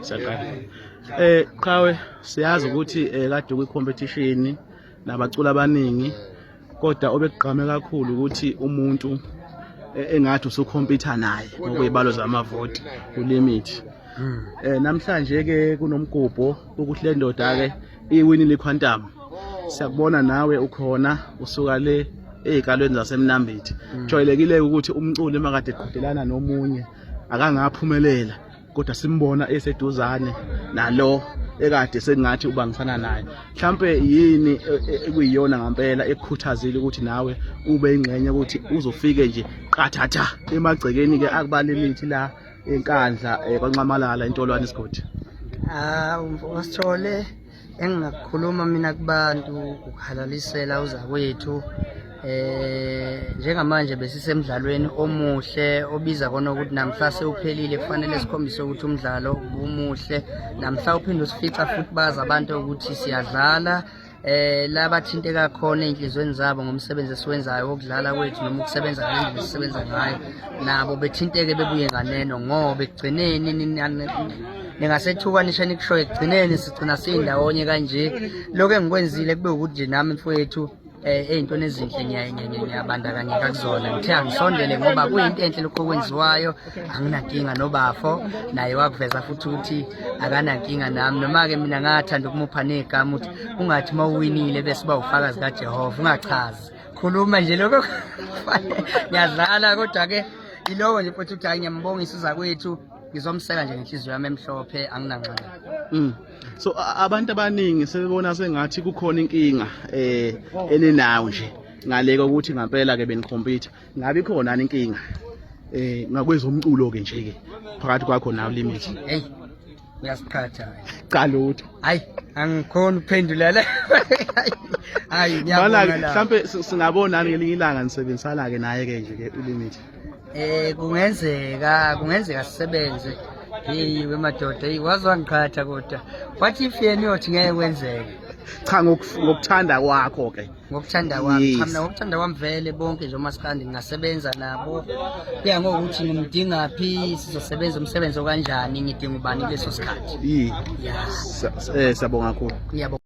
Siyaqala. Qhawe, siyazi ukuthi kade kwi competition nabaculi abaningi, kodwa obekugqame kakhulu ukuthi umuntu engathi usukhompyutha naye ngokuyibalo zamavoti uLimit. Namhlanje ke kunomgubho ukuthi le ndoda ke iwinile iQuantum. Siyakubona nawe ukhona, usuka le ezikalweni zaseMnambithi. Jwayelekile ukuthi umculi makade eqhudelana nomunye akangaphumelela, kodwa simbona eseduzane nalo ekade sengathi ubangisana naye. Mhlambe yini ekuyiyona ngempela ekukhuthazile ukuthi nawe ube ingxenye ukuthi uzofike nje qathatha emagcekeni ke akubaLimit la eNkandla, kwaNxamalala, eNtolwane isigodi? Ah, umfowasithole, engingakukhuluma mina kubantu ukuhalalisela uzakwethu. Njengamanje besisemdlalweni omuhle obiza kona ukuthi namhla sewuphelile, kufanele sikhombise ukuthi umdlalo ubumuhle. Namhla uphinde usifica futhi bazi abantu ukuthi siyadlala, labathinteka khona ey'nhliziyweni zabo ngomsebenzi esiwenzayo wokudlala kwethu noma ukusebenza ngale ndlela esisebenza ngayo, nabo bethinteke bebuye nganeno, ngoba ekugcineni ningasethuka nisho nikushoyo, ekugcineni sigcina siyindawonye kanje. Lokho engikwenzile kube ukuthi nje nami mfowethu ey'ntweni ezinhle ngiyabandakanyeka kuzona. Ngithe angisondele ngoba kuyinto enhle lokhu okwenziwayo. Anginankinga nobafo, naye wakuveza futhi ukuthi akanankinga nami, noma-ke mina ngathanda ukumupha negama ukuthi ungathi uma uwinile bese uba ufakazi kaJehova, ungachazi, khuluma nje lokho. Ngiyadlala, kodwa-ke iloko nje futhi ukuthi hayi, ngiyambongisa uzakwethu, ngizomseka nje ngenhliziyo yami emhlophe, anginanxeba. So abantu abaningi sebebona sengathi kukhona inkinga eninayo nje ngale kokuthi ngampela ke benikhompyutha. Ngabe ikhona yini inkinga ngakwezomculo ke nje ke phakathi kwakho nawe Limit? Hey, uyasiqhatha. Cha, lutho. Hayi, angikhoni ukuphendula le, hayi. Mana Ngiyabonga la. Mhlambe singabona ngelinye ilanga nisebenzisana ke naye ke nje ke uLimit? Kungenzeka sisebenze. Hey wemadoda, hey, waze wangiqhatha, kodwa what if yena uyothi ngeke kwenzeke? Cha, ngokuthanda kwakho ke. Ngokuthanda kwami? Yes. Cha, mina ngokuthanda kwami vele bonke nje omaskandi ngingasebenza nabo, kuya ngokuthi ngimdingaphi, sizosebenza umsebenzi okanjani, ngidinga ubani kuleso sikhathi. Yi. Ya. Siyabonga kakhulu. Ngiyabonga.